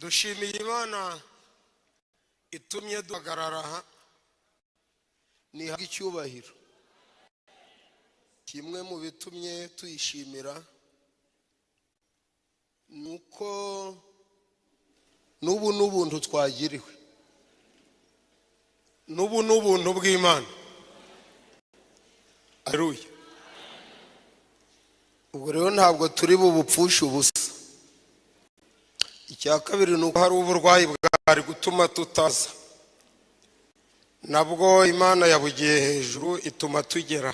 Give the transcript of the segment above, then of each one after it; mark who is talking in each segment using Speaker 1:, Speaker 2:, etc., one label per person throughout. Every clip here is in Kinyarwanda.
Speaker 1: Dushimiye Imana itumye duhagarara aha, nihabwe icyubahiro. Kimwe mu bitumye tuyishimira ni uko n'ubu n'ubuntu twagiriwe, n'ubu n'ubuntu bw'Imana. Aruya. Ubwo rero ntabwo turi bubupfushe ubusa. Icya kabiri ni uko hari uburwayi bwari gutuma tutaza, nabwo Imana yabugiye hejuru ituma tugera.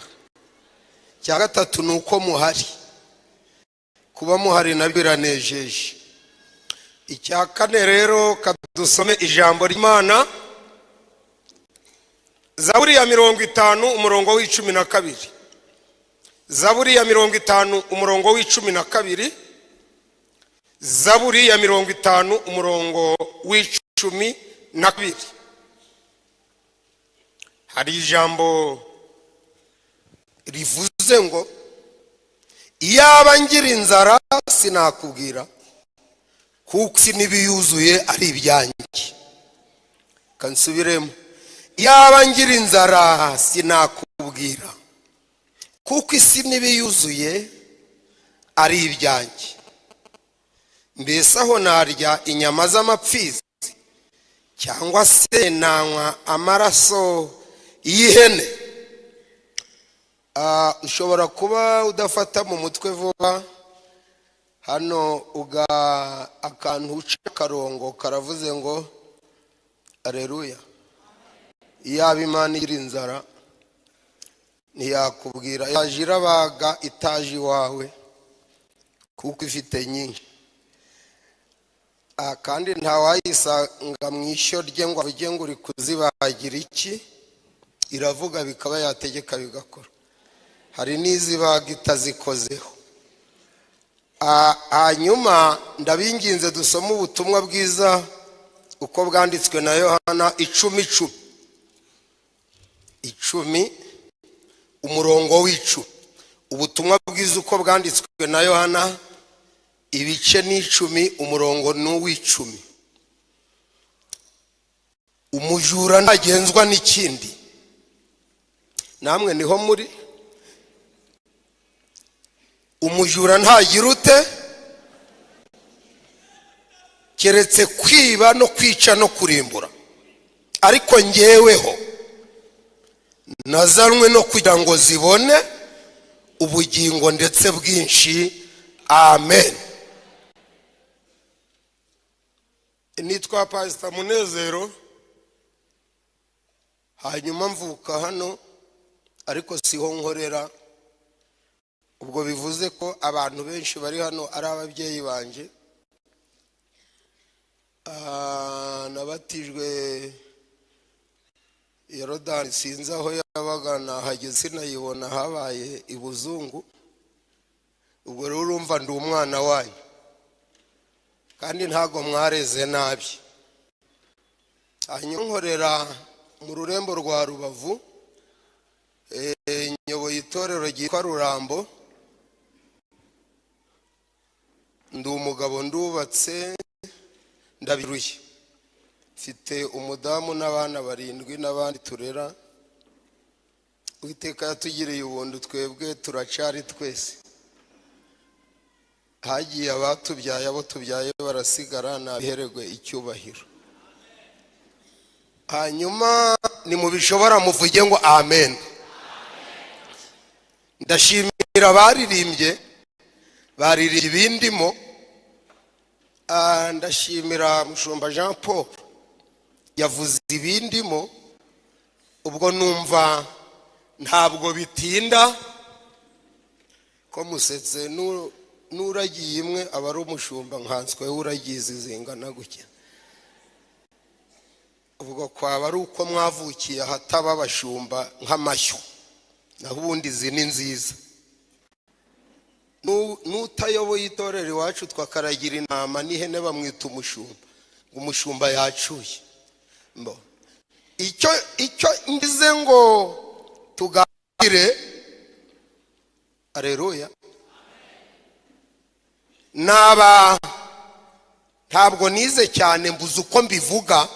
Speaker 1: Icya gatatu ni uko muhari, kuba muhari nabyo biranejeje. Icya kane rero, kadusome ijambo ry'Imana, Zaburi ya 50 umurongo wa 12. Zaburi ya 50 umurongo wa 12. Zaburi ya 50 umurongo wa 12. Hari ijambo rivuze ngo: "Iyaba ngira inzara sinakubwira, kuko isi n'ibiyuzuye ari ibyanjye." Kansubiremo: "Iyaba ngira inzara sinakubwira, kuko isi n'ibiyuzuye ari ibyanjye. Mbese aho narya inyama z'amapfizi, cyangwa se nanywa amaraso y'ihene?" Ushobora kuba udafata mu mutwe vuba hano, uga akantu uca akarongo karavuze ngo areruya. Iyaba Imana igira inzara ntiyakubwira, yaje irabaga itaje iwawe kuko ifite nyinshi. Kandi ntawayisanga mu ishyo rye ngo avuge ngo uri kuzibagira iki. Iravuga bikaba, yategeka bigakora. Hari n'izibaga itazikozeho. Hanyuma ndabinginze dusome ubutumwa bwiza uko bwanditswe na Yohana 10 10, 10 umurongo wa 10. Ubutumwa bwiza uko bwanditswe na Yohana, ibice ni 10, umurongo ni uwa 10. Umujura ntagenzwa n'ikindi, namwe niho muri. Umujura ntagira ute keretse kwiba no kwica no kurimbura? Ariko ngeweho nazanwe no kugira ngo zibone ubugingo, ndetse bwinshi. Amen. Nitwa Pasita Munezero, hanyuma mvuka hano ariko siho nkorera. Ubwo bivuze ko abantu benshi bari hano ari ababyeyi banjye. Nabatijwe Yorodani, sinzi aho yabaga, nahageze sinayibona, habaye ibuzungu. Ubwo rero urumva ndi umwana wanyu, kandi ntabwo mwareze nabi. Hanyuma nkorera mu rurembo rwa Rubavu, nyoboye itorero ryitwa Rurambo. Ndi umugabo, ndubatse, ndabiruye, mfite umudamu n'abana barindwi n'abandi turera. Uwiteka yatugiriye ubuntu, twebwe turacari twese. Hagiye abatubyaye, abo tubyaye barasigara, nabihererwe icyubahiro. Hanyuma nimubishobora muvuge ngo amen. Ndashimira abaririmbye, baririmbye ibindimo. Ndashimira Mushumba Jean Paul yavuze ibindimo. Ubwo numva ntabwo bitinda ko musetse n'uragiye imwe aba ari umushumba, nkanswe uragiye izi zingana gutya. Ubwo kwaba ari uko mwavukiye ahataba abashumba nk'amashyo, naho ubundi izi ni nziza. N'utayoboye itorero iwacu twakaragira intama n'ihene bamwita umushumba, ngo umushumba yacuye. Icyo ngize ngo tuganire, areruya, naba Ntabwo nize cyane, mbuze uko mbivuga.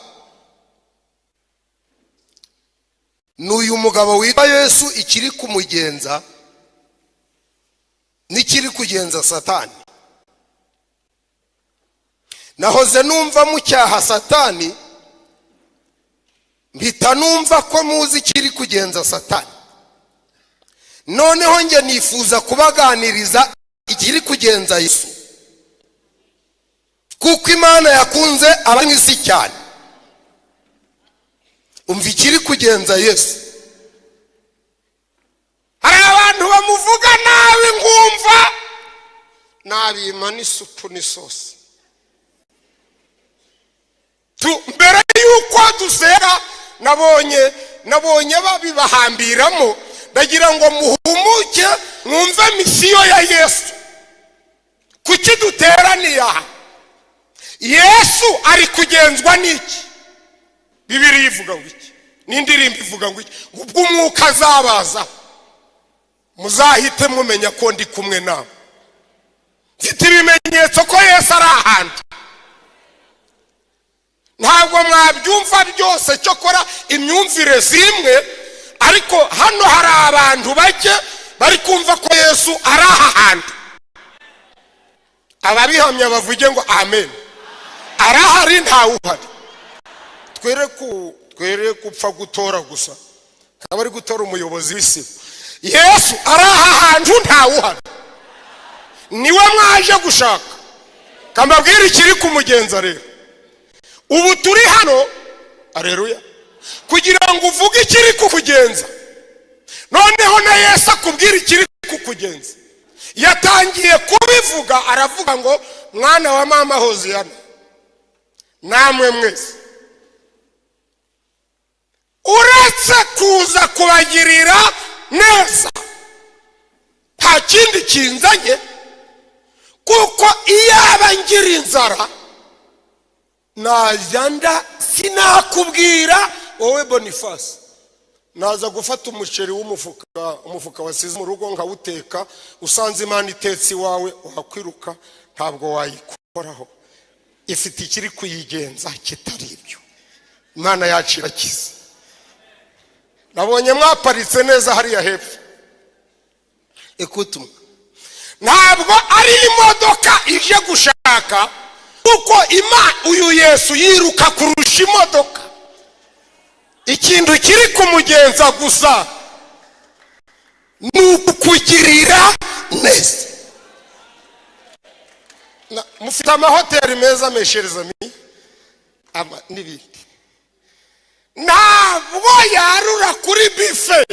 Speaker 1: Ni uyu mugabo witwa Yesu, ikiri kumugenza n'ikiri kugenza Satani. Nahoze numva mucyaha Satani, mpita numva ko muzi ikiri kugenza Satani. Noneho njye nifuza kubaganiriza ikiri kugenza Yesu, kuko Imana yakunze abari mu isi cyane. Umva ikiri kugenza Yesu. Hari abantu bamuvuga nabi, nkumva nabima n'isupu n'isosi. Mbere y'uko dusera, nabonye babibahambiramo. Ndagira ngo muhumuke, mwumve mission ya Yesu. Kuki duteraniye aha? Yesu ari kugenzwa n'iki? Bibiri ivuga ngo iki? N'indirimbo ivuga ngo iki? Ubwo Umwuka azabaza, muzahite mumenya ko ndi kumwe nawe. Mfite ibimenyetso ko Yesu ari ahantu. Ntabwo mwabyumva byose, cyokora imyumvire zimwe, ariko hano hari abantu bake bari kumva ko Yesu ari aha hantu. Ababihamya bavuge ngo amen. Arahari, ntawuhari? Twere gupfa gutora gusa, akaba ari gutora umuyobozi w'isibo. Yesu ari aha hantu, ntawuhari? Niwe mwaje gushaka. Kambabwira ikiri kumugenza rero. Ubu turi hano, areruya, kugira ngo uvuge ikiri kukugenza, noneho na Yesu akubwira ikiri kukugenza. Yatangiye kubivuga, aravuga ngo: "Mwana wa mama Hoziyana, namwe mwese, uretse kuza kubagirira neza nta kindi kinzanye, kuko iyaba ngira inzara najya nda sinakubwira wowe Boniface, naza gufata umuceri w'umufuka, umufuka wasize mu rugo, nkawuteka. Usanze Imana itetse iwawe wakwiruka, ntabwo wayikoraho. Ifite ikiri kuyigenza kitari ibyo. Imana yacu irakize. Nabonye mwaparitse neza hariya hepfo. Ekutumwe, ntabwo ari imodoka ije gushaka, kuko uyu Yesu yiruka kurusha imodoka. Ikintu kiri kumugenza gusa ni ukukugirira neza. Mufite amahoteli meza, mesherezami n'ibindi. Ntabwo yarura kuri buffet.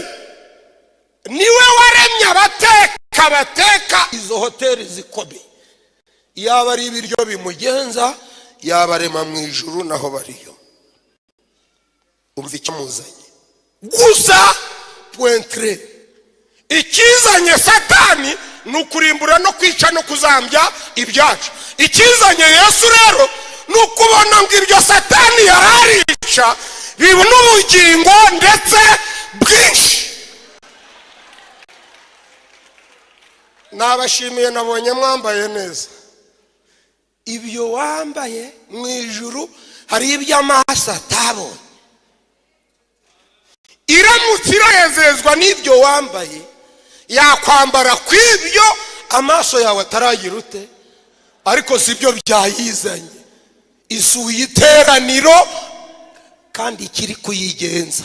Speaker 1: Niwe waremye abateka, bateka izo hoteli zikomeye. Yaba ari ibiryo bimugenza, yabarema mu ijuru naho bariyo. Umva icyo muzanye gusa, pointre. Ikizanye Satani ni ukurimbura no kwica no kuzambya ibyacu. Ikizanye Yesu rero ni ukubona ngo ibyo Satani yararica bibona ubugingo, ndetse bwinshi. Nabashimiye, nabonye mwambaye neza. Ibyo wambaye, mu ijuru hari ibyo amaso atabonye. Iramutse iranezezwa n'ibyo wambaye, yakwambara ku ibyo amaso yawe ataragira ute. Ariko si byo byayizanye. Isuye iteraniro, kandi ikiri kuyigenza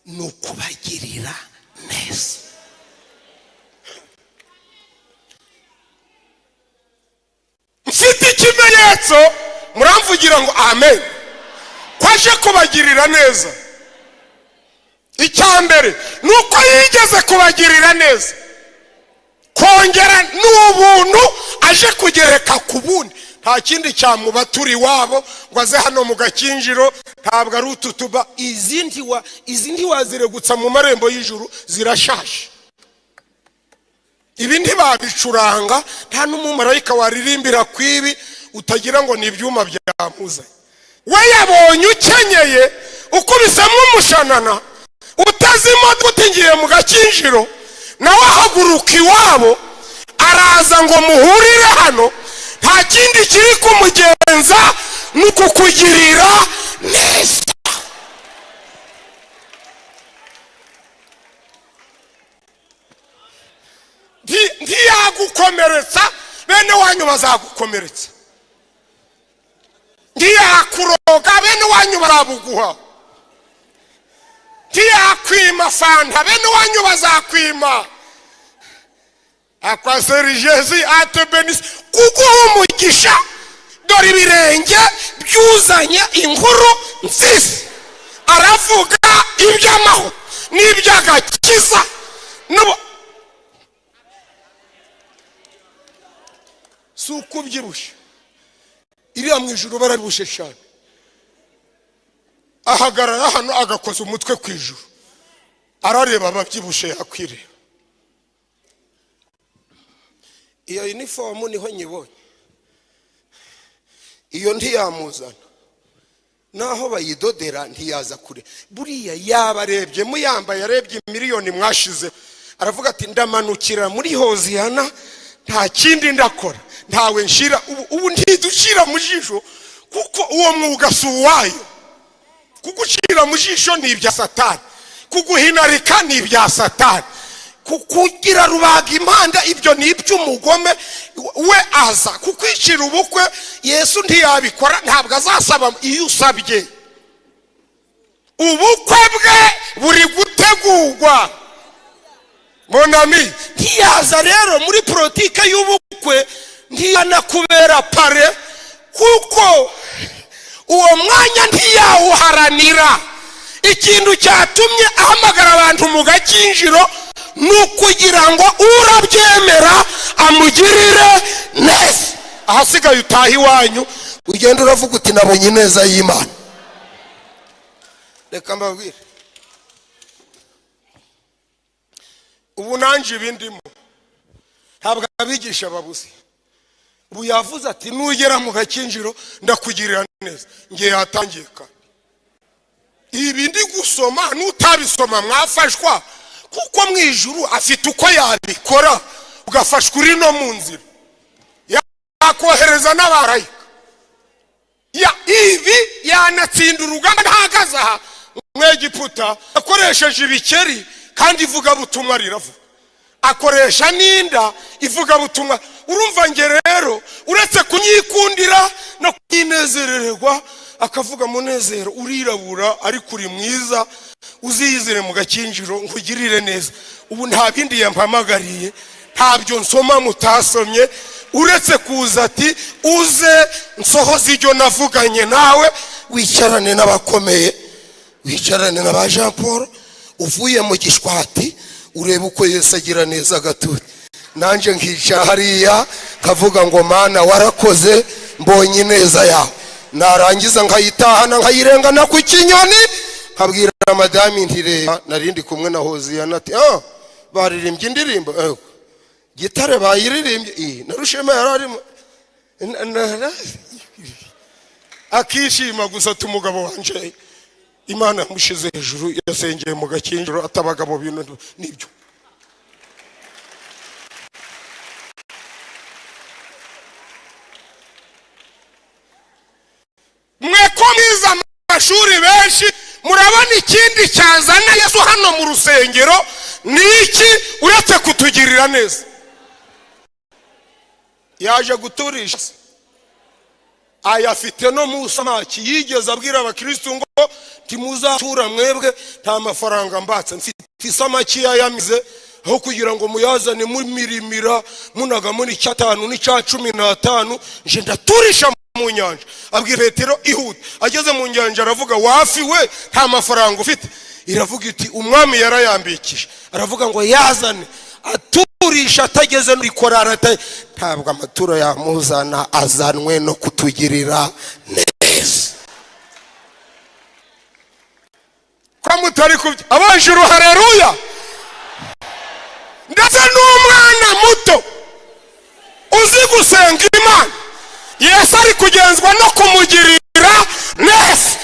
Speaker 1: ni ukubagirira neza. Mfite ikimenyetso, muramvugira ngo amen, ko aje kubagirira neza. Icya mbere ni uko yigeze kubagirira neza, kongera ni ubuntu aje kugereka ku bundi. Nta kindi cyamubatura iwabo ngo aze hano mu Gakinjiro. Ntabwo ari utu tuba. Izi ntiwaziregutsa mu marembo y'ijuru, zirashaje. Ibi ntibabicuranga, nta n'umumarayika waririmbira ku ibi, utagira ngo ni ibyuma byamuzanye. We yabonye ukenyeye, ukubisemo umushanana, utazi imodoka, uti ngiye mu Gakinjiro, nawe ahaguruka iwabo araza ngo muhurire hano. Nta kindi kiri kumugenza, ni ukukugirira neza. Ntiyagukomeretsa, bene wanyu bazagukomeretsa. Ntiyakuroga, bene wanyu barabuguha. Ntiyakwima fanta, bene wanyu bazakwima. Akwaserigezi atebenisi kuguha umugisha. Dore ibirenge byuzanye inkuru nziza, aravuga iby'amahoro n'iby'agakiza. Si uko ubyibushye, iriya mu ijuru barabibushe cyane. Ahagarara hano agakoza umutwe ku ijuru, arareba ababyibushye, yakwireba. Iyo uniform niho nyibonye, iyo ntiyamuzana naho bayidodera, ntiyaza kure. Buriya yabarebye muyambaye, arebye miliyoni mwashize, aravuga ati: "Ndamanukira muri Hoziyana, nta kindi ndakora, ntawe nshira." Ubu ntiducira mu jisho, kuko uwo mwuga si uwayo. Kugucira mu jisho ni ibya Satani, kuguhinarika ni ibya Satani, kukugira rubaga impanda, ibyo ni iby'umugome. We aza kukwicira ubukwe. Yesu ntiyabikora, ntabwo azasaba iyo usabye. Ubukwe bwe buri gutegurwa, mon ami. Ntiyaza rero muri politike y'ubukwe, ntiyanakubera parrain, kuko uwo mwanya ntiyawuharanira. Ikintu cyatumye ahamagara abantu mu gakinjiro ni ukugira ngo urabyemera amugirire neza. Ahasigaye utaha iwanyu, ugenda uravuga uti: "Nabonye ineza y'Imana." Reka mbabwire, ubu nanjye ibindimo ntabwo abigisha babuze. Ubu yavuze ati: "Nugera mu gakinjiro ndakugirira neza." Ngiye yatangiye kandi ibi ndi gusoma, n'utabisoma mwafashwa, kuko mu ijuru afite uko yabikora ugafashwa uri no mu nzira, yakohereza n'abarayika. Ibi yanatsinda urugamba ntahagaze aha Mwegiputa akoresheje ibikeri, kandi ivugabutumwa riravuga, akoresha n'inda ivugabutumwa. Urumva nge rero, uretse kunyikundira no kunyinezererwa, akavuga: "Munezero, urirabura ariko uri mwiza, uziyizire mu gakinjiro nkugirire neza." Ubu nta bindi yampamagariye, ntabyo nsoma mutasomye, uretse kuza ati: "Uze nsohoze ibyo navuganye nawe, wicarane n'abakomeye, wicarane na ba Jean Paul." Uvuye mu gishwati, urebe uko Yesu agira neza agatuti. Nanjye nkicara hariya nkavuga ngo: "Mana, warakoze, mbonye ineza yawe." Narangiza nkayitahana, nkayirengana ku kinyoni, nkabwira madame nti: "Reba, narindi kumwe na Hoziyana." Ati: "Ah, baririmbye indirimbo." Ego, gitare bayiririmbye. Ih, na Rushema yari arimo. Akishima gusa ati: "Umugabo wanje Imana yamushyize hejuru, yasengeye mu gakinjiro." Atabagabo bintu nibyo. Mwe ko mwize amashuri benshi, murabona ikindi cyazana Yesu hano mu rusengero ni iki, uretse kutugirira neza? Yaje guturisha se? Ayafite no mu samaki. Yigeze abwira abakirisitu ngo: "Ntimuzatura mwebwe, nta mafaranga mbatse, mfite isamaki yayamize, aho kugira ngo muyazane mumirimira munagamo n'icyatanu n'icya 15, nje ndaturisha mu nyanja." Abwira Petero: "Ihute." Ageze mu nyanja aravuga: "Wafi we, nta mafaranga ufite." Iravuga iti: "Umwami yarayambikije." Aravuga ngo: "Yazane." Aturisha atageze muri korari, ntabwo amaturo yamuzana, azanwe no kutugirira neza. Ko mutari kubyo abajuru, hareruya! Ndetse n'umwana muto uzi gusenga Imana, Yesu ari kugenzwa no kumugirira neza.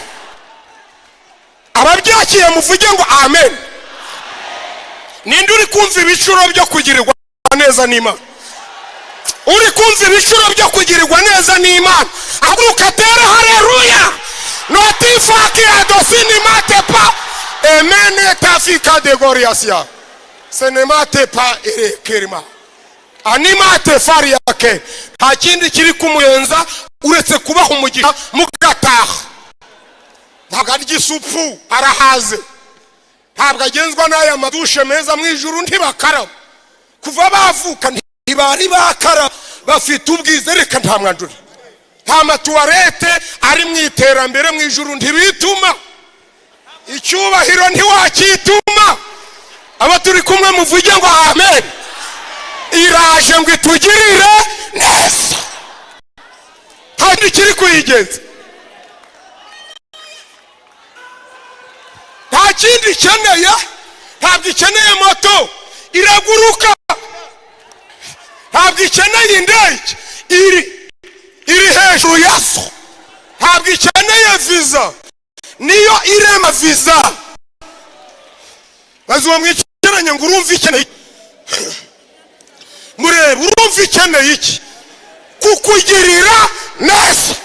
Speaker 1: Ababyakiye muvuge ngo amen. Ninde uri kumva ibicuro byo kugirirwa neza n'Imana? Uri kumva ibiciro byo kugirirwa neza n'Imana, ahaguruka atere haleluya. Notifaki adosini matepa emene tafika de goriasia senemate pa erekerima animate fari yake. Nta kindi kiri kumuyenza uretse kubaha umugisha mugataha. Ntabwo arya isupu, arahaze. Ntabwo agenzwa n'aya madushe meza. Mu ijuru ntibakaraba, kuva bavuka ntibari bakara, bafite ubwiza. Reka, nta mwandure, nta matuwarete ari mu iterambere. Mu ijuru ntibituma, icyubahiro ntiwacyituma. Abo turi kumwe muvuge ngo amen. Iraje ngo itugirire neza, nta kiri kuyigenza, nta kindi ikeneye. Ntabwo ikeneye moto, iraguruka. Ntabwo ikeneye indege, iri hejuru ya so. Ntabwo ikeneye viza, niyo irema viza. Bazi uwo mwicaranye ngo urumva ikeneye, murebe, urumva ikeneye iki? Kukugirira neza.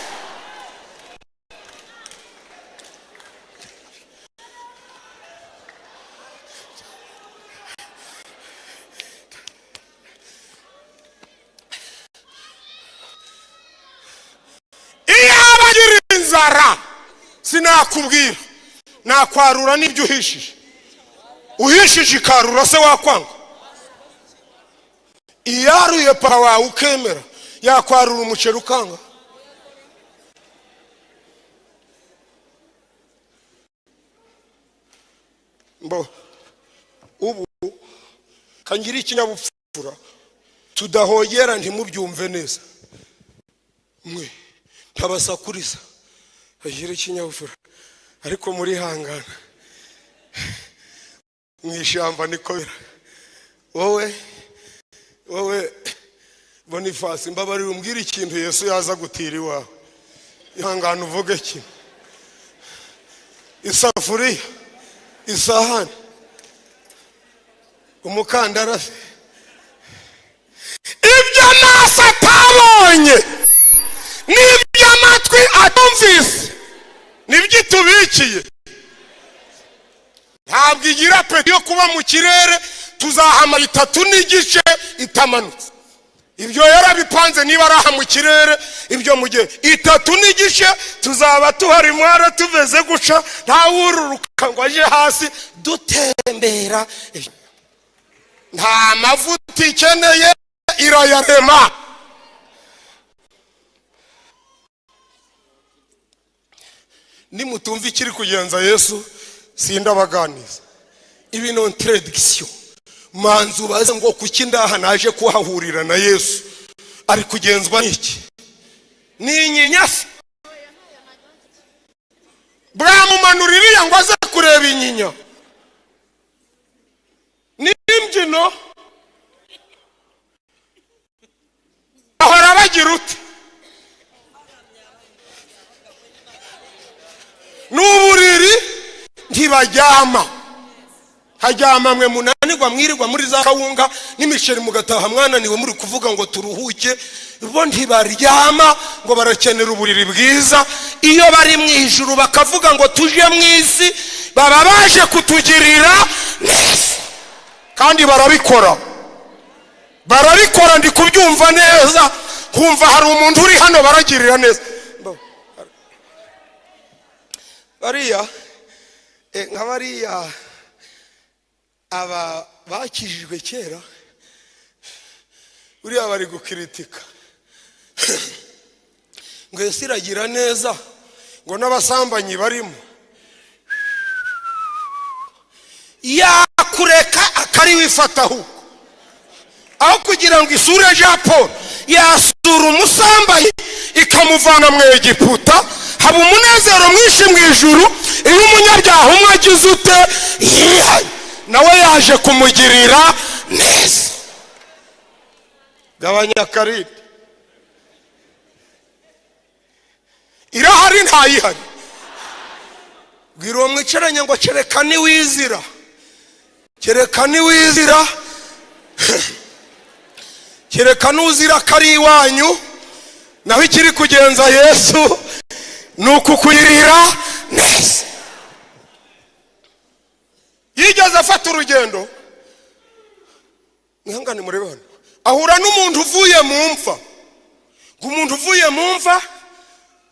Speaker 1: Iyo abagira inzara, sinakubwira, nakwarura n'ibyo uhishije. Uhishije ikarura se wakwanga? Iyaruye papa wawe ukemera, yakwarura umuceri ukanga? Mbo ubu kangira ikinyabupfura, tudahogera, ntimubyumve neza. Mwe ntabasakuriza, bagira ikinyabupfura, ariko murihangana. Mu ishyamba niko bira. Wowe, wowe Bonifasi, mbabarira umbwire ikintu Yesu yaza gutira iwawe. Ihangane uvuge kimwe: isafuriya, isahani, umukandara se? Ibyo amaso atabonye n'ibyo amatwi atumvise nibyo itubikiye. Ntabwo igira peti yo kuba mu kirere, tuzahamara 3 n'igice itamanutse. Ibyo yarabipanze. Niba ari aha mu kirere, ibyo mu gihe 3 n'igice tuzaba tuhari, mwana, tumeze guca, ntawururuka ngo aje hasi, dutembera. Nta mavuta ikeneye, irayarema. Nimutumva ikiri kugenza Yesu, sindabaganiza. Ibi ni introduction. Manzi ubaze ngo kuki ndaha naje kuhahurira na Yesu? Ari kugenzwa n'iki? Ni inyinya se? Bwamumanura iriya ngo aze kureba inyinya? Ni imbyino? Bahora bagira ute? N'uburiri ntibaryama, haryama mwe munanirwa, mwirirwa muri za kawunga n'imiceri, mugataha mwananiwe, muri kuvuga ngo turuhuke. Bo ntibaryama ngo barakenera uburiri bwiza. Iyo bari mu ijuru bakavuga ngo tuje mu isi, baba baje kutugirira neza, kandi barabikora, barabikora. Ndi kubyumva neza, nkumva hari umuntu uri hano baragirira neza. Bariya nka bariya aba bakijijwe kera, buriya bari gukiritika ngo ese iragira neza, ngo n'abasambanyi barimo. Yakureka akari wifata ahubwo, aho kugira ngo isure Jean Paul, yasura umusambanyi ikamuvana mu Egiputa. Haba umunezero mwinshi mu ijuru iyo umunyabyaha umwe agize ute? Yihaye. Nawe yaje kumugirira neza. Gabanya akarindi. Irahari, ntayihari? Bwira uwo mwicaranye ngo kereka niwizira, kereka niwizira, Kereka nuzira ko ari iwanyu. Naho ikiri kugenza Yesu ni ukukugirira neza. Yigeze afata urugendo, mwihangane murebe hano, ahura n'umuntu uvuye mu mva. Ngo umuntu uvuye mu mva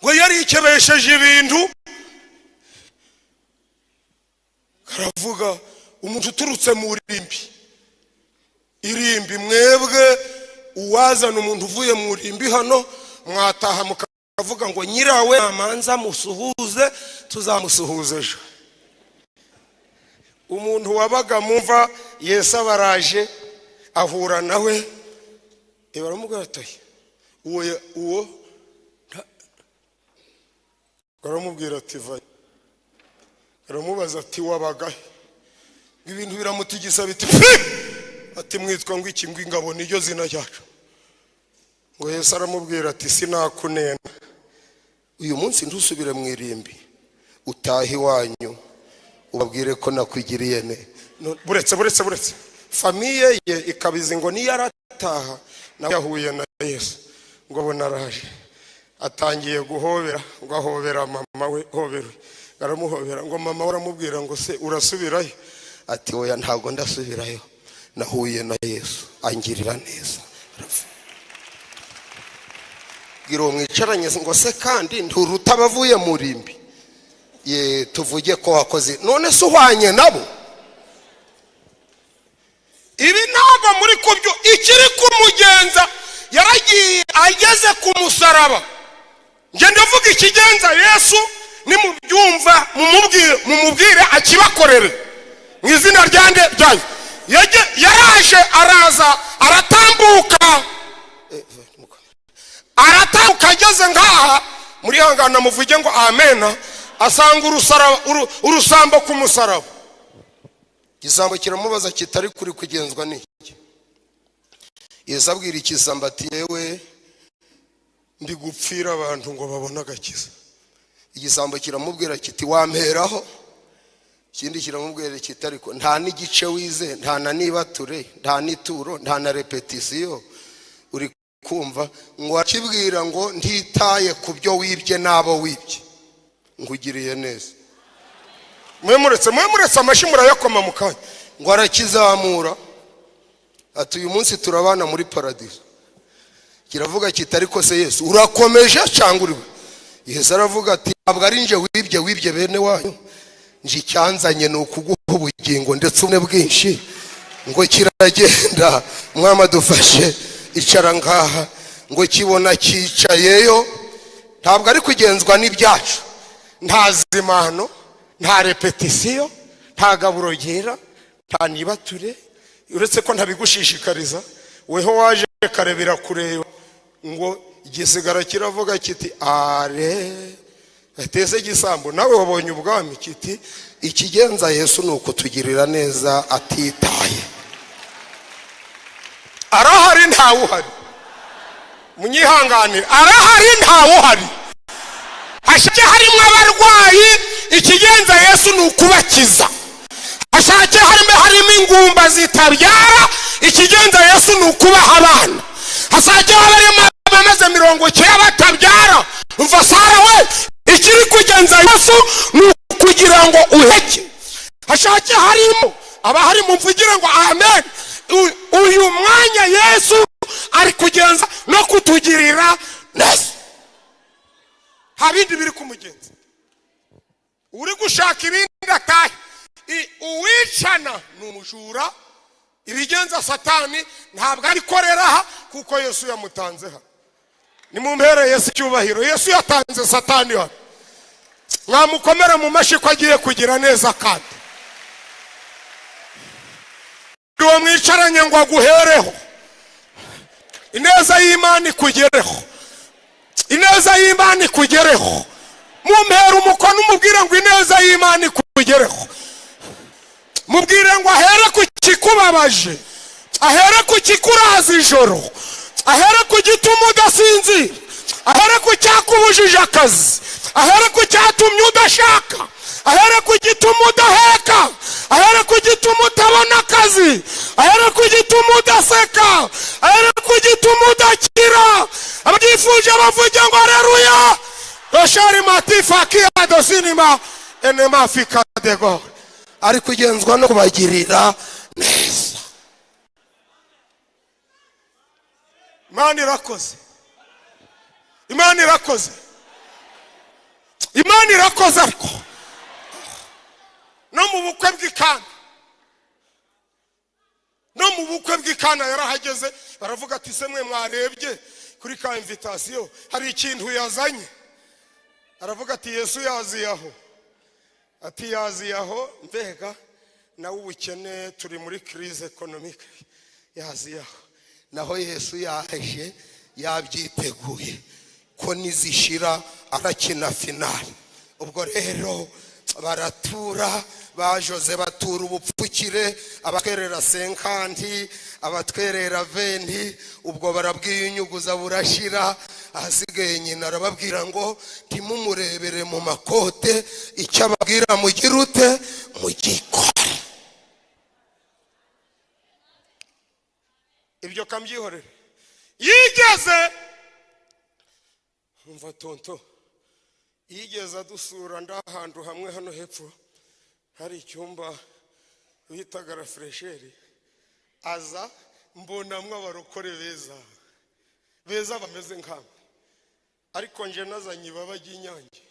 Speaker 1: ngo yarikebesheje ibintu, aravuga umuntu uturutse mu rimbi. Irimbi mwebwe, uwazana umuntu uvuye mu rimbi hano, mwataha mukavuga ngo nyirawe namanza musuhuze, tuzamusuhuza ejo. Umuntu wabaga mu mva, Yesu abaraje ahura nawe, baramubwira ati uwo uwo, baramubwira ati vayo. Baramubaza ati wabagahe? Ibintu biramutigisa biti fi. Ati mwitwa ngo iki? Ngo ingabo niryo zina ryacu. Ngo Yesu aramubwira ati sinakunena, uyu munsi ntusubire mu irimbi, utahe iwanyu ubabwire ko nakwigiriye ne. Buretse, buretse, buretse. Famille ye ikabizi ngo niyo arataha nawe yahuye na Yesu. Ngo abona araje, atangiye guhobera, ngo ahobera mama we, hobera, aramuhobera. Ngo mama we aramubwira ngo se urasubirayo? Ati oya, ntabwo ndasubirayo, nahuye na Yesu angirira neza. Bwira uwo mwicaranye ngo se kandi nturuta abavuye mu rimbi? Ye, tuvuge ko wakoze, none se uhwanye nabo? Ibi ntabwo muri kubyo. Ikiri kumugenza, yaragiye ageze ku musaraba. Njye ndavuga ikigenza Yesu, nimubyumva mumubwire, mumubwire akibakorere mu izina rya nde? Ryanyu. Yaraje, araza, aratambuka, aratambuka, ageze ngaha muri hangana, muvuge ngo amena. Asanga urusambo ku musaraba. Igisambo kiramubaza kitari kuri kugenzwa n'iki? Yesu abwira ikisambo ati yewe, ndi gupfira abantu ngo babone agakiza. Igisambo kiramubwira kiti wamperaho. Ikindi kiramubwira kiti ariko nta n'igice wize, nta na nibature, nta n'ituro, nta na repetisiyo uri kumva. Ngo akibwira ngo ntitaye ku byo wibye n'abo wibye, ngugiriye neza. Mwe muretse, mwe muretse, amashyi murayakoma mu kanya. Ngo arakizamura ati uyu munsi turabana muri paradiso. Kiravuga kiti ariko se Yesu, urakomeje cyangwa uriwe? Yesu aravuga ati ntabwo ari nje wibye, wibye bene wanyu. Nje icyanzanye ni ukuguha ubugingo ndetse ubune bwinshi. Ngo kiragenda, mwama adufashe, icara ngaha. Ngo kibona cyicayeyo. Ntabwo ari kugenzwa n'ibyacu, nta zimano, nta repetisiyo, nta gaburo ryera, nta nibature, uretse ko ntabigushishikariza, weho waje kare birakureba. Ngo igisigara kiravuga kiti are ateze igisambo, nawe wabonye ubwami. Kiti ikigenza Yesu ni ukutugirira neza atitaye. Arahari, ntawuhari? Munyihanganire, arahari, ntawuhari? Hashake harimo abarwayi, ikigenza Yesu ni ukubakiza. Hashake harimo ingumba zitabyara, ikigenza Yesu ni ukubaha abana. Hasake harimo abamaze 90 batabyara, umva Sara we, ikiri kugenza Yesu ni ukugira ngo uheke. Hashake harimo abahari, mumvugire ngo amen. Uyu mwanya Yesu ari kugenza no kutugirira neza, nta bindi biri kumugenza. Uri gushaka ibindi atahe. Uwicana ni umujura. Ibigenza Satani ntabwo abikorera aha, kuko Yesu yamutanze hano. Nimumpere Yesu icyubahiro. Yesu yatanze Satani hano. Mwamukomere mu mashyi ko agiye kugira neza. Kandi uwo mwicaranye ngo aguhereho ineza y'Imana ikugereho, ineza y'Imana ikugereho. Mumpera umukono, umubwire ngo ineza y'Imana ikugereho. Mubwire ngo ahere ku kikubabaje, ahere ku kikuraza ijoro, ahere ku gituma udasinzira, ahere ku cyakubujije akazi, ahere ku cyatumye udashaka, ahere ku gituma udaheka. Ahere ku gituma utabona akazi, ahere ku gituma udaseka, ahere ku gituma udakira. Ababyifuje bavuge ngo areruya. Roshari matifa kiyado sinima enema fika dego. Ari kugenzwa no kubagirira neza. Imana irakoze, Imana irakoze, Imana irakoze. Ariko no mu bukwe bw'Ikana, no mu bukwe bw'Ikana yarahageze. Baravuga ati: "Se mwe mwarebye kuri ka invitation, hari ikintu yazanye?" Aravuga ati: "Yesu yaziye aho." Ati: "Yaziye aho." Mbega nawe ubukene, turi muri crise économique. Yaziye aho. Naho Yesu yaje yabyiteguye ko nizishira arakina finale. Ubwo rero baratura, bajoze batura ubupfukire, abatwerera 50, abatwerera 20. Ubwo barabwiyunyuguza burashira. Ahasigaye nyina arababwira ngo: "Ntimumurebere mu makote, icyo ababwira mugire ute? Mugikore." Ibyo kambyihorere. Yigeze umva tonto, yigeze adusura ndahantu hamwe hano hepfo hari icyumba bitaga La Fraîcheur. Aza mbonamwo abarokore beza beza bameze nkamwe, ariko nje nazanye ibaba ry'Inyange.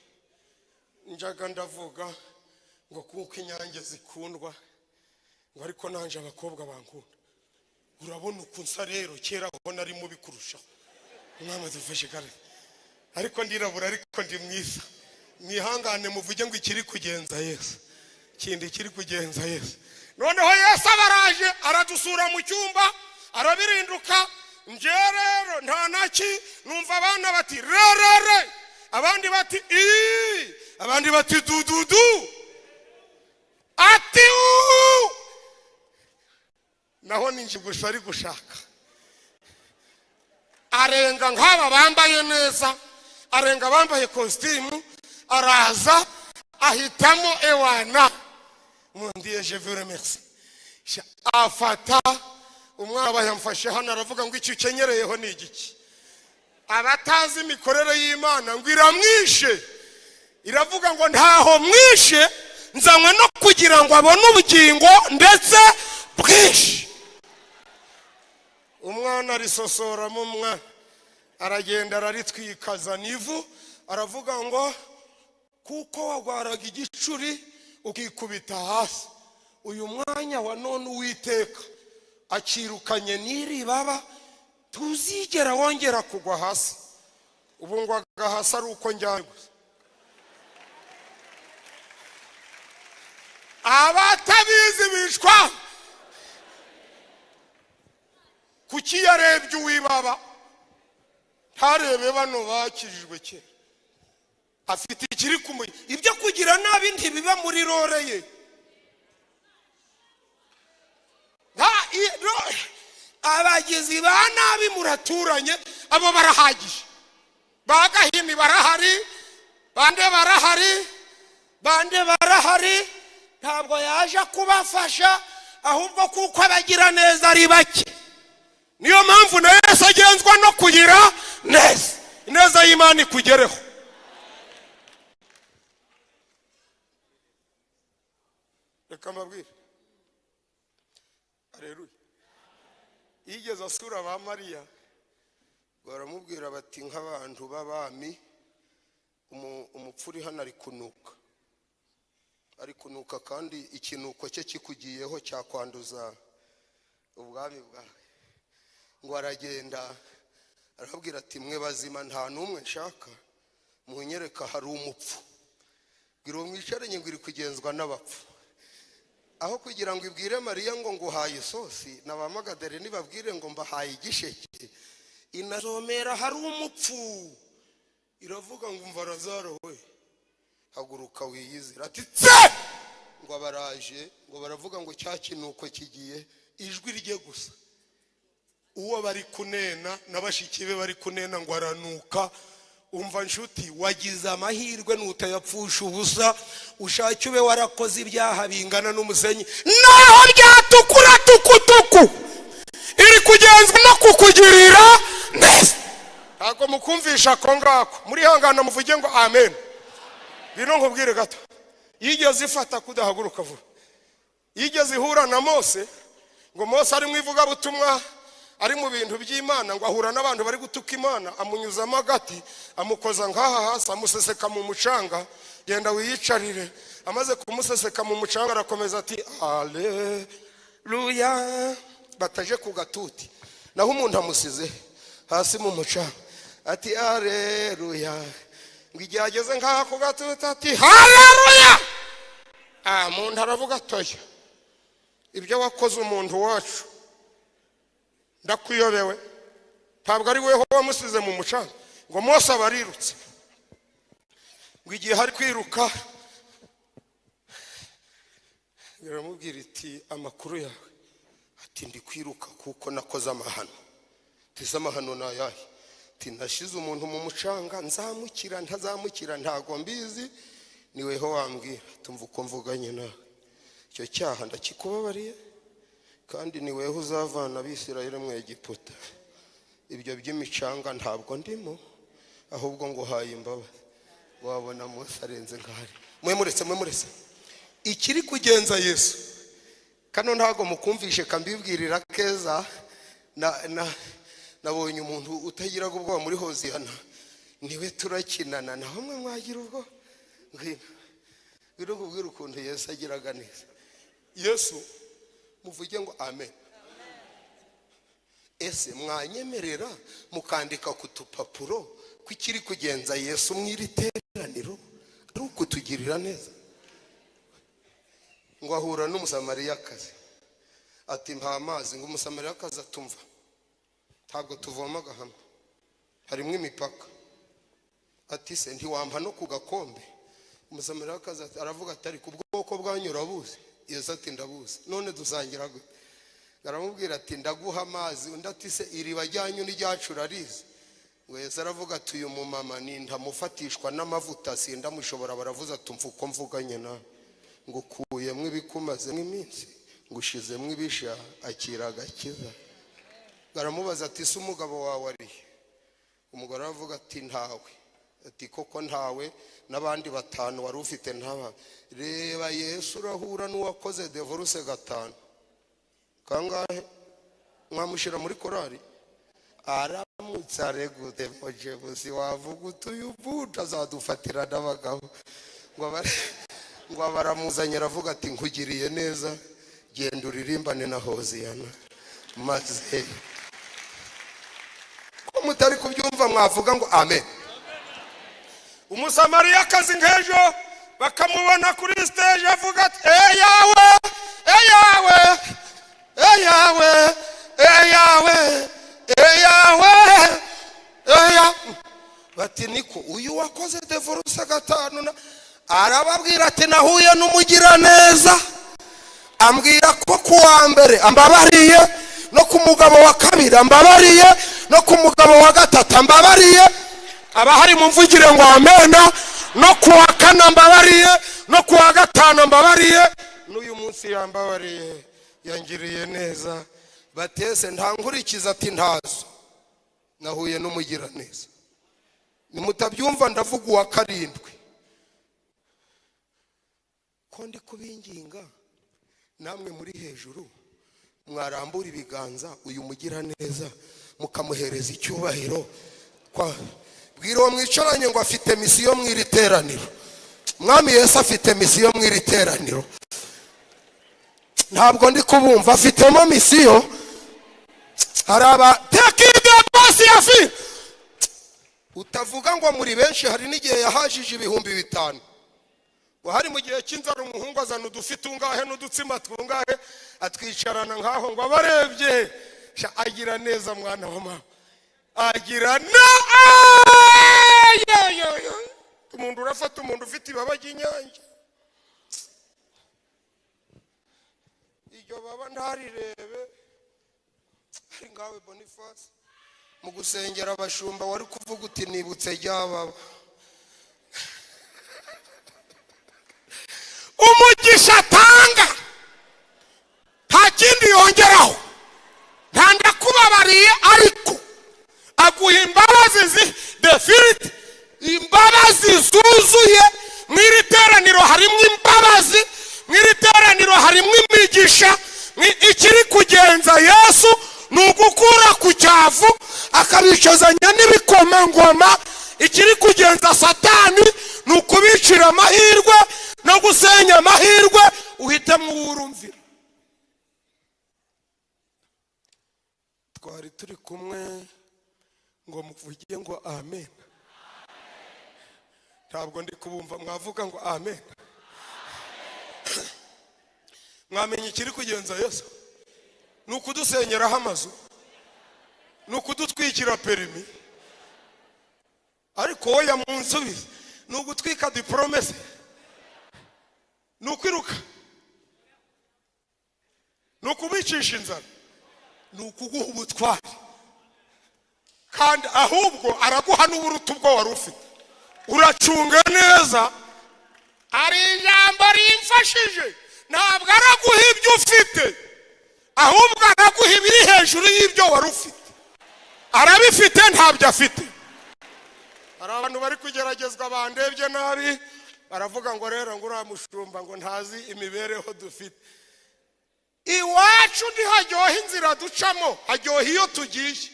Speaker 1: Njaga ndavuga ngo kuko Inyange zikundwa, ngo ariko nanje abakobwa bankunda. Urabona uku nsa rero, kera aho nari mubi kurushaho. Umwami adufashe kare. Ariko ndirabura, ariko ndi mwiza. Mwihangane muvuge ngo ikiri kugenza Yesu, ikindi kiri kugenza Yesu. Noneho Yesu abaraje aradusura mu cyumba, arabirinduka. Nje rero nta naki, numva abana bati rerere, abandi bati i, abandi bati dududu, ati u. Naho ninjye gusa ari gushaka. Arenga nk'aba bambaye neza, arenga abambaye kositimu, araza ahitamo ewana mundiye. Je vous remercie. Afata umwana yamfashe hano, aravuga ngo: "Icyo ukenyereyeho ni igiki?" Abatazi imikorere y'Imana ngo iramwishe, iravuga ngo: "Ntaho mwishe, nzanywe no kugira ngo abone ubugingo ndetse bwinshi." Umwana arisosoramo, umwana aragenda araritwikazana ivu. Aravuga ngo: "Kuko wagwaraga igicuri ukikubita hasi, uyu mwanya wa none Uwiteka akirukanye n'iri baba, tuzigera wongera kugwa hasi." Ubu ngwaga hasi ari uko njyanye gusa. Abatabizi bicwa. Kuki yarebye uwibaba, ntarebe bano bakijijwe kera? Afite ikiri kumuye. Ibyo kugira nabi ntibiba muri role ye. Abagizi ba nabi muraturanye, abo barahagije. Ba Gahini barahari, bande barahari, bande barahari. Ntabwo yaje kubafasha, ahubwo kuko abagira neza ari bake, niyo mpamvu na Yesu agenzwa no kugira neza. Ineza y'Imana ikugereho. Reka mbabwire, areruye. Yigeze asura ba Mariya, baramubwira bati: "Nk'abantu b'abami, umupfu uri hano ari kunuka, ari kunuka, kandi ikinuko cye kikugiyeho cyakwanduza ubwami bwawe." Ngo aragenda arababwira ati: "Mwe bazima nta n'umwe nshaka, munyereka hari umupfu." Bwira uwo mwicaranye ngo iri kugenzwa n'abapfu. Aho kugira ngo ibwire Mariya ngo nguhaye isosi na ba Magadalene nibabwire ngo mbahaye igisheke, inazomera hari umupfu. Iravuga ngo: "Umva Lazaro we, haguruka wiyizire." Ati: "Tse!" Ngo abaraje, ngo baravuga ngo cya kinuko kigiye, ijwi rye gusa. Uwo bari kunena na bashiki be bari kunena ngo aranuka. Umva nshuti, wagize amahirwe nutayapfusha ubusa. Ushake ube warakoze ibyaha bingana n'umusenyi, naho byatukura tukutuku, iri kugenzwa no kukugirira neza. Ntabwo mukumvisha ako ngako. Murihangana muvuge ngo amen. Bino nkubwire gato: yigeze ifata kudahaguruka vuba. Yigeze ihura na Mose, ngo Mose ari mu ivugabutumwa, ari mu bintu by'Imana, ngo ahura n'abantu bari gutuka Imana, amunyuzamo agati, amukoza nk'aha hasi, amuseseka mu mucanga: "Genda wiyicarire." Amaze kumuseseka mu mucanga, arakomeza ati: "Aleluya." Bataje ku gatuti, naho umuntu amusize hasi mu mucanga, ati: "Aleluya." Ngo igihe ageze nk'aha ku gatuti, ati: "Haleluya." Ah, muntu aravuga atoya: "Ibyo wakoze umuntu wacu ndakuyobewe, ntabwo ari weho wamusize mu mucanga?" Ngo Mose aba arirutse. Ngo igihe ari kwiruka, iramubwira iti: "Amakuru yawe?" Ati: "Ndi kwiruka kuko nakoze amahano." Tize: "Amahano ni ayahe?" Ati: "Nashyize umuntu mu mucanga, nzamukira ntazamukira ntago mbizi, ni weho wambwira." Tumva uko mvuganye nawe, icyo cyaha ndakikubabariye, kandi ni weho uzavana Abisirayeli mu Egiputa. Ibyo by'imicanga ntabwo ndimo, ahubwo nguhaye imbabazi. Wabona Mose arenze nk'ahari. Mwe muretse, mwe muretse. Ikiri kugenza Yesu kano ntabwo mukumvishe, kambibwirira keza. Na na nabonye umuntu utagiraga ubwoba muri Hoziyana, niwe turakinana. Naho mwe mwagira ubwoba. Ngwino, ngwino kubwira ukuntu Yesu agiraga neza. Yesu, muvuge ngo amen. Ese mwanyemerera mukandika ku tupapuro ko ikiri kugenza Yesu mu iri teraniro ari ukutugirira neza? Ngo ahura n'Umusamariyakazi, ati: "Mpa amazi." Ngo Umusamariyakazi atumva: "Ntabwo tuvomaga hamwe, harimo imipaka." Ati: "Se ntiwampa no ku gakombe?" Umusamariyakazi aravuga ati: "Ariko ubwoko bwanyu urabuzi?" Yesu ati: "Ndabuzi." "None dusangira gute?" Aramubwira ati: "Ndaguha amazi." Undi ati: "Se iriba ryanyu n'iryacu urarizi?" Ngo Yesu aravuga ati: "Uyu mumama nintamufatishwa n'amavuta sindamushobora." Baravuze ati: "Umva uko mvuganye nawe, ngo ukuyemo ibikumazemo iminsi, ngo ushizemo ibisha, akira agakiza." Baramubaza ati: "Se umugabo wawe ari he?" Umugore aravuga ati: "Ntawe." Ati: "Koko ntawe, n'abandi batanu wari ufite ntaba." Reba Yesu, urahura n'uwakoze divorce gatanu kangahe, mwamushyira muri korari? Aramutse aregute mojebusi, wavuga uti: "Uyu buda azadufatira n'abagabo." Ngo baramuzanye, aravuga ati: "Nkugiriye neza, genda uririmbane na Hoziyana." Maze ko mutari kubyumva, mwavuga ngo amen. Umusamariyakazi nk'ejo bakamubona kuri stage avuga ati: "Eyawe, eyawe, eyawe, eyawe, eyawe, eya." Bati: "Niko uyu wakoze divorce gatanu?" Na arababwira ati: "Nahuye n'umugiraneza, ambwira ko ku wa mbere ambabariye, no ku mugabo wa kabiri ambabariye, no ku mugabo wa gatatu ambabariye." Abahari mumvugire ngo amena. "No ku wa kane ambabariye, no ku wa gatanu ambabariye, n'uyu munsi yambabariye, yangiriye neza." Batese nta nkurikiza? Ati: "Ntazo, nahuye n'umugiraneza." Nimutabyumva ndavuga uwa karindwi. Ko ndi kubinginga, namwe muri hejuru mwarambura ibiganza, uyu mugiraneza mukamuhereza icyubahiro. Kwa bwira uwo mwicaranye ngo afite mission mu iri teraniro. Mwami Yesu afite mission mu iri teraniro. Ntabwo ndi kubumva. Afitemo mission. Hari aba tekide basi yafi utavuga ngo muri benshi. Hari n'igihe yahajije 5000, ngo hari mu gihe cy'inzara, umuhungu azana udufi tungahe n'udutsima tungahe, atwicarana nkaho, ngo abarebye. Sha, agira neza mwana wa mama, agira na umuntu. Urafata umuntu ufite ibaba ry'inyange, iryo baba ntarirebe. Ari ngawe Boniface, Mu gusengera abashumba wari kuvuga uti nibutse ryababa. Umugisha atanga nta kindi yongeraho, nta ndakubabariye, ariko aguha imbabazi defiriti, imbabazi zuzuye. Mu iri teraniro harimo imbabazi, mu iri teraniro harimo imigisha. Ikiri kugenza Yesu ni ugukura ku cyavu akabicazanya n'ibikomangoma. Ikiri kugenza Satani ni ukubicira amahirwe no gusenya amahirwe. Uhitemo uwurumvira. Twari turi kumwe ngo muvuge ngo amen. Ntabwo ndi kubumva, mwavuga ngo amen. Mwamenya ikiri kugenza Yesu ni ukudusenyeraho amazu, ni ukudutwikira perimi, ariko wowe yamunsubize ni ugutwika diporome se, ni ukwiruka, ni ukubicisha inzara, ni ukuguha ubutwari. Kandi ahubwo araguha n'uburuta ubwo wari ufite. Uracunga neza. Hari ijambo rimfashije: ntabwo araguha ibyo ufite, ahubwo araguha ibiri hejuru y'ibyo wari ufite. Arabifite, ntabyo afite. Hari abantu bari kugeragezwa bandebye nabi, baravuga ngo rero ngo uriya mushumba ngo ntazi imibereho dufite. Iwacu ntiharyoha inzira ducamo, haryoha iyo tugiye.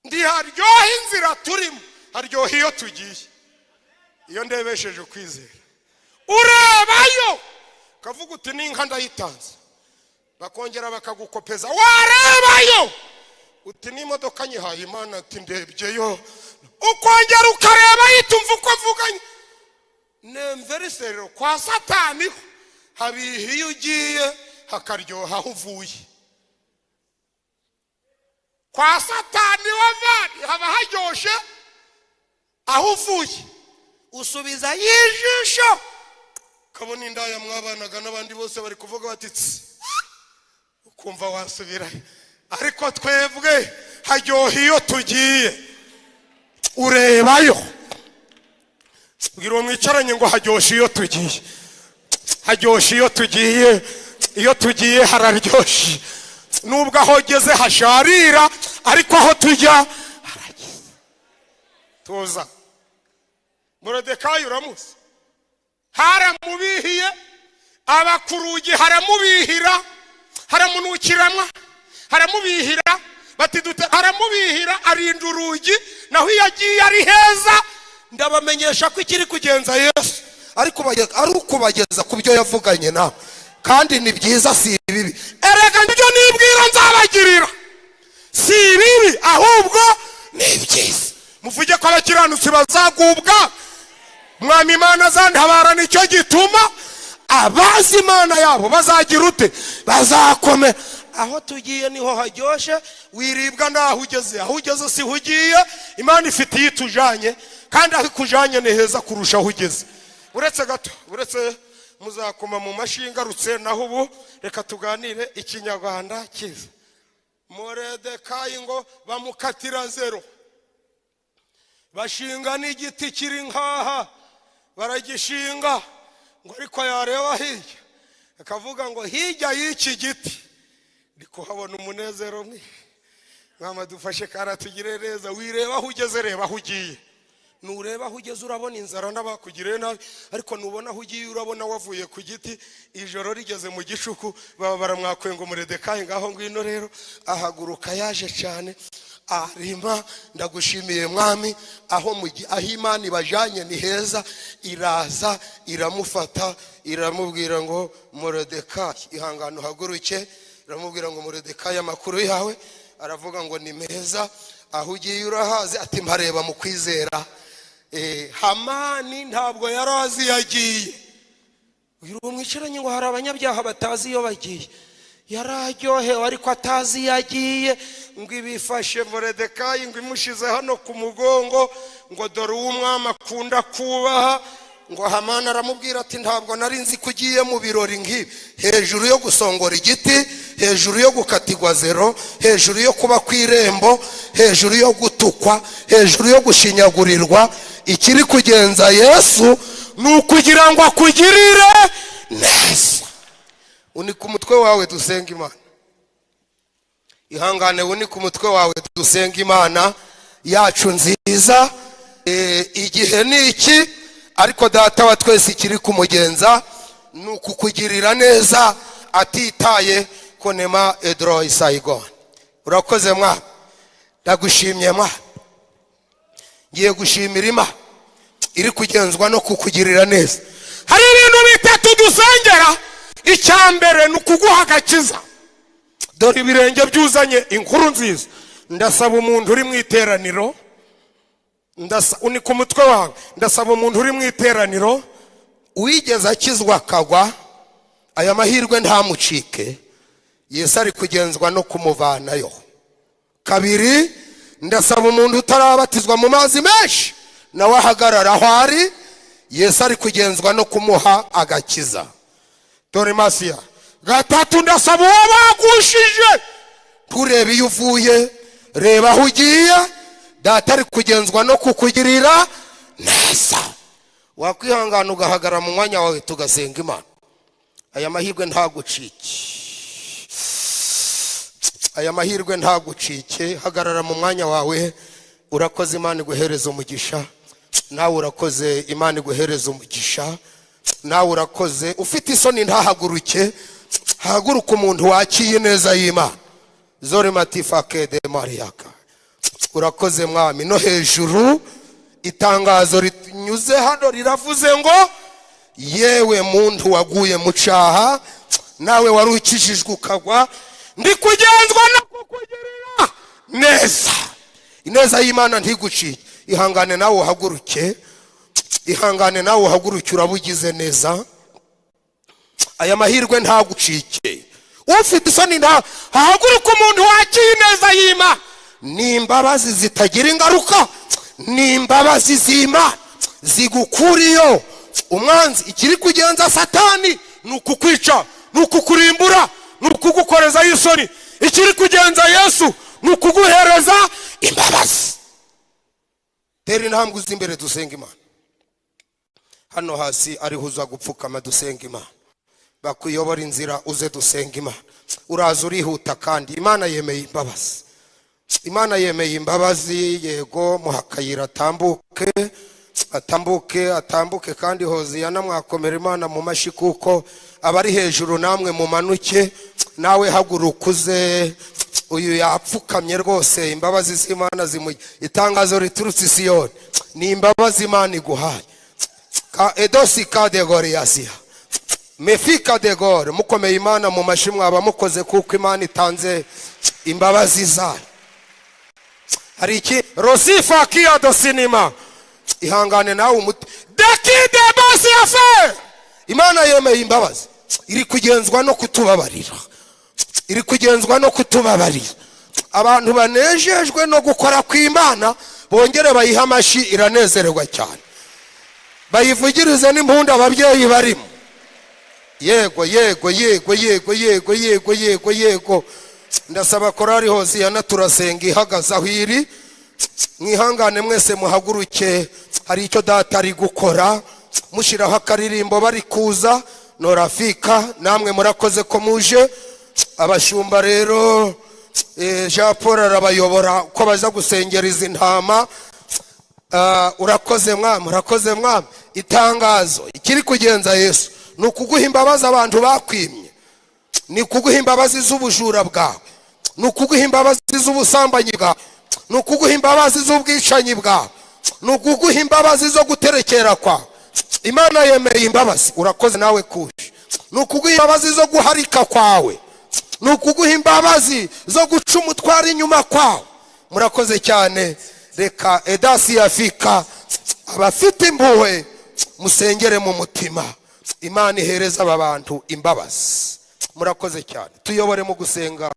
Speaker 1: Ntiharyoha inzira turimo, haryoha iyo tugiye. Iyo ndebesheje ukwizera, urebayo ukavuga uti n'inka ndayitanze, bakongera bakagukopeza. Warebayo uti n'imodoka nyihaye Imana, ati ndebyeyo, ukongera ukareba yitumva uko mvuganye nemveriserero. Kwa Satani ho habiha iyo ugiye, hakaryoha aho uvuye. Kwa Satani wavani haba haryoshe aho uvuye. Usubiza y'ijisho ukabona indaya mwabanaga n'abandi bose bari kuvuga bati tsi, ukumva wasubirayo. Ariko twebwe haryoha iyo tugiye. Urebayo, bwira uwo mwicaranye ngo haryoshye iyo tugiye, haryoshye iyo tugiye, iyo tugiye hararyoshye. Nubwo aho ugeze hasharira, ariko aho tujya haragize. Tuza Morodekayi uramuzi, haramubihiye, aba ku rugi haramubihira, haramunukiramwa, haramubihira, bati dute, haramubihira, arinda urugi. Naho iyo agiye ari heza. Ndabamenyesha ko ikiri kugenza Yesu ari ukubageza ku byo yavuganye nawe, kandi ni byiza, si ibibi. Erega ibyo nibwira nzabagirira si ibibi, ahubwo ni byiza. Muvuge ko abakiranutsi bazagubwa. Mwami Imana azantabara, nicyo gituma abazi Imana yabo bazagira ute? Bazakomera. Aho tugiye niho haryoshye. Wiribwa n'aho ugeze, aho ugeze siho ugiye. Imana ifite iyo itujanye, kandi aho ikujanye ni heza kurusha aho ugeze. Uretse gato, uretse muzakoma mu mashyi ngarutse. Naho ubu reka tuganire ikinyarwanda cyiza. Moredekayi ngo bamukatira zero, bashinga n'igiti kiri nkaha, baragishinga ngo, ariko yareba hirya akavuga ngo hirya y'iki giti ndi kuhabona umunezero mwinshi. Mwama dufashe karatugire neza. Wireba aho ugeze, reba aho ugiye. Nureba aho ugeze urabona inzara n'abakugiriye nabi, ariko nubona aho ugiye urabona wavuye ku giti. Ijoro rigeze mu gicuku, baba baramwakwenga ngo Moredekayi ngaho ngwino rero. Ahaguruka yaje cyane arima: ndagushimiye Mwami, aho aho Imana ibajanye ni heza. Iraza iramufata, iramubwira ngo Moredekayi, ihangane uhaguruke. Iramubwira ngo Moredekayi, amakuru yawe? Aravuga ngo ni meza. Aho ugiye urahazi? Ati mpareba mu kwizera. Hamani ntabwo yari azi yagiye. Uyu mwicaranye ngo hari abanyabyaha batazi iyo bagiye. Yari aryohewe ariko atazi iyo agiye. Ngo ibifashe Moredekayi, ngo imushize hano ku mugongo, ngo dore uwo umwami akunda kubaha. Ngo Hamani aramubwira ati: "Ntabwo nari nzi ko ugiye mu birori nk'ibi." Hejuru yo gusongora igiti, hejuru yo gukatirwa zero, hejuru yo kuba ku irembo, hejuru yo gutukwa, hejuru yo gushinyagurirwa, ikiri kugenza Yesu ni ukugira ngo akugirire neza. Unika umutwe wawe dusenga Imana. Ihangane, unike umutwe wawe dusenga Imana yacu nziza. Igihe ni iki, ariko Data wa twese ikiri kumugenza ni ukukugirira neza atitaye konema edro isayigon. Urakoze mwa, ndagushimye mwa. Ngiye gushimira Imana iri kugenzwa no kukugirira neza.
Speaker 2: Hari ibintu bitatu dusengera. Icya mbere ni ukuguha agakiza. Dore ibirenge byuzanye inkuru nziza. Ndasaba umuntu uri mu iteraniro, unika umutwe wawe, ndasaba umuntu uri mu iteraniro
Speaker 1: wigeze akizwa akagwa, aya mahirwe ntamucike. Yesu ari kugenzwa no kumuvanayo. Kabiri, ndasaba umuntu utarabatizwa mu mazi menshi, nawe ahagarara aho ari. Yesu ari kugenzwa no kumuha agakiza. Dore masiya.
Speaker 2: Gatatu, ndasaba uwo bagushije.
Speaker 1: Nturebe iyo uvuye, reba aho ugiye. Data ari kugenzwa no kukugirira neza. Wakwihangana ugahagarara mu mwanya wawe tugasenga Imana. Aya mahirwe ntagucike, aya mahirwe ntagucike. Hagarara mu mwanya wawe. Urakoze, Imana iguhereza umugisha. Nawe urakoze, Imana iguhereza umugisha. Nawe urakoze. Ufite isoni ntahaguruke, haguruka umuntu wakiye neza y'Imana. Zore matifa kede mariyaka. Urakoze Mwami. No hejuru itangazo rinyuze hano riravuze ngo: "Yewe muntu waguye mu cyaha, nawe wari ukijijwe ukagwa,
Speaker 2: ndi kugenzwa no kukugirira
Speaker 1: neza." Ineza y'Imana ntigucike. Ihangane nawe uhaguruke, ihangane nawe uhaguruke, uraba ugize neza. Aya mahirwe ntagucike. Ufite isoni nta
Speaker 2: haguruka umuntu wakiye ineza y'Imana.
Speaker 1: Ni imbabazi zitagira ingaruka, ni imbabazi z'Imana zigukuriyo umwanzi. Ikiri kugenza Satani
Speaker 2: ni ukukwica, ni ukukurimbura, ni ukugukorezaho isoni. Ikiri kugenza Yesu ni ukuguhereza imbabazi.
Speaker 1: Tera intambwe uzi imbere dusenga Imana. Hano hasi ariho uza gupfukama dusenga Imana. Bakuyobora inzira uze dusenga Imana. Uraza urihuta kandi Imana yemeye imbabazi, Imana yemeye imbabazi. Yego, muha akayira atambuke, atambuke, atambuke. Kandi hoziyana, mwakomera Imana mu mashyi, kuko abari hejuru namwe mumanuke. Nawe haguruka uze. Uyu yapfukamye rwose. Imbabazi z'Imana zimu. Itangazo riturutse Isiyoni ni imbabazi Imana iguhaye. Ka edosi kadegoriyasiya mefika degore. Mukomeye Imana mu mashyi, mwaba mukoze, kuko Imana itanze imbabazi zayo. Hari iki
Speaker 2: Rosifa kiya sinima.
Speaker 1: Ihangane nawe umuti.
Speaker 2: Dekide basi yafe.
Speaker 1: Imana yemeye imbabazi, iri kugenzwa no kutubabarira, iri kugenzwa no kutubabarira. Abantu banejejwe no gukora kw'Imana bongere bayihe amashyi, iranezererwa cyane. Bayivugirize n'impundu ababyeyi barimo. Yego, yego, yego, yego, yego, yego, yego, yego. Ndasaba korari Hoziyana turasenga ihagaze aho iri. Mwihangane mwese muhaguruke, hari icyo Data ari gukora. Mushyiraho akaririmbo bari kuza norafika. Namwe murakoze ko muje. Abashumba rero, Jean Paul arabayobora uko baza gusengera izi ntama. Urakoze Mwami, urakoze Mwami. Itangazo: ikiri kugenza Yesu ni ukuguha imbabazi abantu bakwimye, ni ukuguha imbabazi z'ubujura bwawe, ni ukuguha imbabazi z'ubusambanyi bwawe, ni ukuguha imbabazi z'ubwicanyi bwawe, ni ukuguha imbabazi zo guterekera kwawe. Imana yemeye imbabazi. Urakoze nawe kuje. Ni ukuguha imbabazi zo guharika kwawe, ni ukuguha imbabazi zo guca umutwaro inyuma kwawe. Murakoze cyane. Reka edasi yafika. Abafite impuhwe musengere mu mutima, Imana ihereza aba bantu imbabazi. Murakoze cyane. Tuyobore mu gusenga.